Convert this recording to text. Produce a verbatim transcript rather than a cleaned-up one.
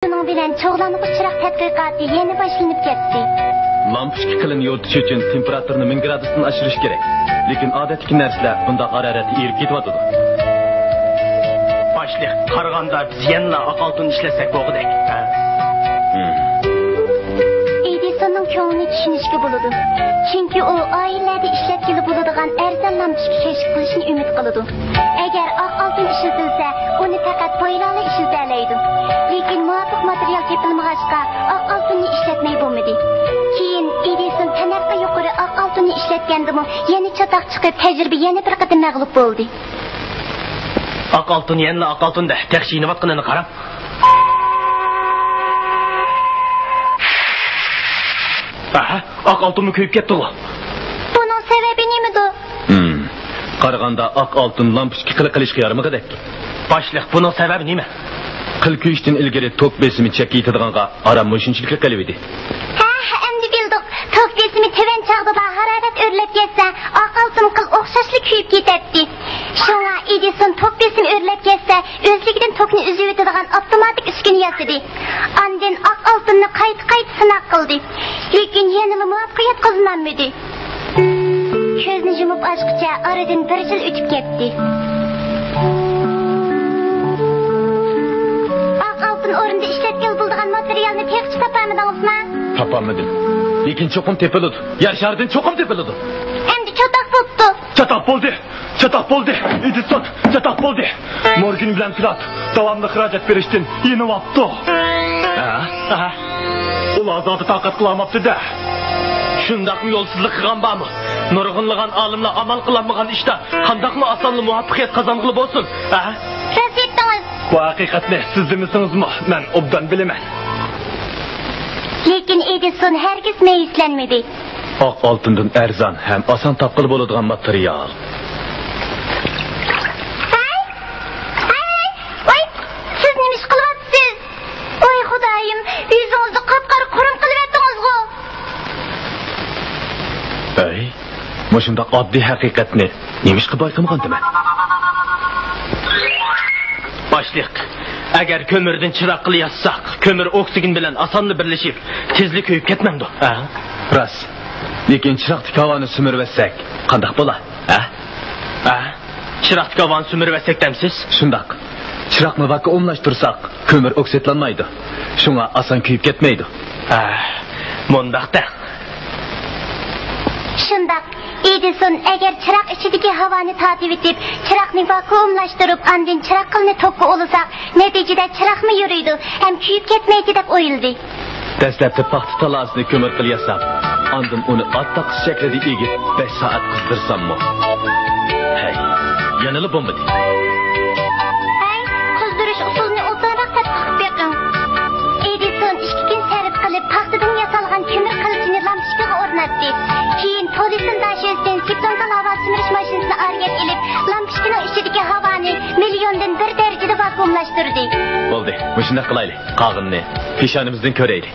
شۇنىڭ بىلەن چوغلانغۇچ چىراغ تەتقىقاتى يەنە باشلىنىپ كەتتى. لامپۇچكا قىلىن يورۇتۇش ئۈچۈن تېمپېراتۇرىنى مىڭ گرادۇستىن ئاشۇرۇش كېرەك. لېكىن ئادەتتىكى نەرسىلەر بۇنداق ھارارەتتە ئېرىپ كېتىۋاتىدۇ. باشلىق، قارىغاندا بىز يەنىلا ئاق ئالتۇن ئىشلەتسەك بولغۇدەك. ھە؟ ھىم. ئېدىسوننىڭ كۆڭلىنى چۈشىنىشكە بولىدۇ. چۈنكى ئۇ ئائىلىلەردە ئىشلەتكىلى بولىدىغان ئەرزان لامپۇچكا كەشىپ قىلىشنى ئۈمىد قىلىدۇ. ئەگەر ئاق ئالتۇن ئىشلىتىلسە، ئۇنى پەقەت بايلارلا ئىشلىتەلەيدۇ. لېكىن مۇۋاپىق ماتېرىيال تېپىلمىغاچقا، ئاق ئالتۇننى ئىشلەتمەي بولمىدى. كېيىن ئېدىسون تەننەرخى يۇقىرى ئاق ئالتۇننى ئىشلەتكەندىمۇ يەنە چاتاق چىقىپ، تەجرىبە يەنە بىر قېتىم مەغلۇپ بولدى. ئاق ئالتۇن يەنىلا ئاق ئالتۇن-دە، تېخىچە يېنىۋاتقىنىنى قاراڭ. ئاھا، ئاق ئالتۇنمۇ كۆيۈپ كەتتىغۇ. بۇنىڭ سەۋەبى نېمىدۇ؟ ھىم. قارىغاندا ئاق ئالتۇن لامپۇچكا قىل قىلىشقا يارىمىغۇدەك. باشلىق، بۇنىڭ سەۋەبى نېمە؟ قىل كۆيۈشتىن ئىلگىرى توك بېسىمى چەككە يېتىدىغانغا ئاران مۇشۇنچىلىكلا قېلىۋىدى. ھە، ئەمدى بىلدۇق. توك بېسىمى تۆۋەن چاغدىلا ھارارەت ئۆرلەپ كەتسە، ئاق ئالتۇن قىل ئوخشاشلا كۆيۈپ كېتەتتى. شۇڭا ئېدىسون توك بېسىمى ئۆرلەپ كەتسە، ئۆزلۈكىدىن توكنى ئۈزۈۋېتىدىغان ئاپتوماتىك ئۈسكۈنە ياسىدى. ئاندىن ئاق ئالتۇننى قايتا-قايتا سىناق قىلدى. لېكىن يەنىلا مۇۋەپپەقىيەت قازىنالمىدى. كۆزنى يۇمۇپ ئاچقۇچە ئارىدىن بىر يىل ئۆتۈپ كەتتى. ئاق ئالتۇن ئورنىدا ئىشلەتكىلى بولىدىغان ماتېرىيالنى تېخىچە تاپالمىدىڭىزمۇ؟ تاپالمىدىم. لېكىن چوقۇم تېپىلىدۇ. يەر شارىدىن چوقۇم تېپىلىدۇ. ئەمدى چاتاق بوپتۇ. چاتاق بولدى! چاتاق بولدى! ئېدىسون، چاتاق بولدى! مورگىن بىلەن پىلات داۋاملىق خىراجەت بېرىشتىن يېنىۋاپتۇ. ھە؟ ھە؟ ئۇلار زادى تاقەت قىلالماپتۇ-دە. شۇنداقمۇ يولسىزلىق قىلغان بارمۇ؟ نۇرغۇنلىغان ئالىملار ئامال قىلالمىغان ئىشتا قانداقمۇ ئاسانلا مۇۋەپپەقىيەت قازانغىلى بولسۇن؟ ھە؟ راست ئېيتتىڭىز. بۇ ھەقىقەتنى سىز دېمىسىڭىزمۇ، مەن ئوبدان بىلىمەن. لېكىن ئېدىسون ھەرگىز مەيۈسلەنمىدى. ئاق ئالتۇندىن ئەرزان ھەم ئاسان تاپقىلى بولىدىغان ماتېرىيال. ھەي! ھەي! ۋاي! سىز نېمە ئىش قىلىۋاتىسىز؟ ۋاي خۇدايىم، يۈزىڭىزنى قاپقارا قۇرۇم قىلىۋەتتىڭىزغۇ! ھەي! مۇشۇنداق ئاددىي ھەقىقەتنى نېمىشقا بايقىمىغاندىمەن؟ باشلىق، ئەگەر كۆمۈردىن چىراغ قىلى ياسىساق، كۆمۈر ئوكسىگېن بىلەن ئاسانلا بىرلىشىپ، تېزلا كۆيۈپ كەتمەمدۇ؟ ھە؟ راست. لېكىن چىراغدىكى ھاۋانى سۈمۈرۈۋەتسەك، قانداق بولا؟ ھە؟ ھە؟ چىراغدىكى ھاۋانى سۈمۈرۈۋەتسەك دەمسىز؟ شۇنداق. چىراغنى ۋاكۇئۇملاشتۇرساق، كۆمۈر ئوكسىدلانمايدۇ. شۇڭا ئاسان كۆيۈپ كەتمەيدۇ. ھە، مۇنداق دەڭ. شۇنداق. ئېدىسون، ئەگەر چىراغ ئىچىدىكى ھاۋانى تارتىۋېتىپ، چىراغنى ۋاكۇئۇملاشتۇرۇپ، ئاندىن چىراغ قىلنى توكقا ئۇلىساق، نەتىجىدە چىراغمۇ يورۇيدۇ ھەم كۆيۈپ كەتمەيدۇ دەپ ئويلىدى. دەسلەپتە پاختا تالاسىنى كۆمۈر قىل ياساپ، ئاندىن ئۇنى ئات تاختىسى شەكلىدە ئېگىپ، بەش سائەت قىزدۇرساممۇ؟ ھەي، يەنىلا بولمىدى. ھەي، قىزدۇرۇش ئۇسۇلىنى ئوبدانراق تەتقىق قىلىپ بېقىڭ. ئېدىسون ئىككى كۈن سەرپ قىلىپ، پاختىدىن ياسالغان كۆمۈر قىلىچىنى لامپۇچكىغا ئورناتتى. كېيىن پولىسىن داشۆسىدىن سېپتونكا لاۋا سۈمۈرۈش ماشىنىسىنى ئارىگە ئېلىپ، لامپۇچكىنىڭ ئىچىدىكى ھاۋانى مىليوندىن بىر دەرىجىدە ۋاكۇئۇملاشتۇردى. بولدى، مۇشۇنداق قىلايلى. قالغىنىنى پېشانىمىزدىن كۆرەيلى.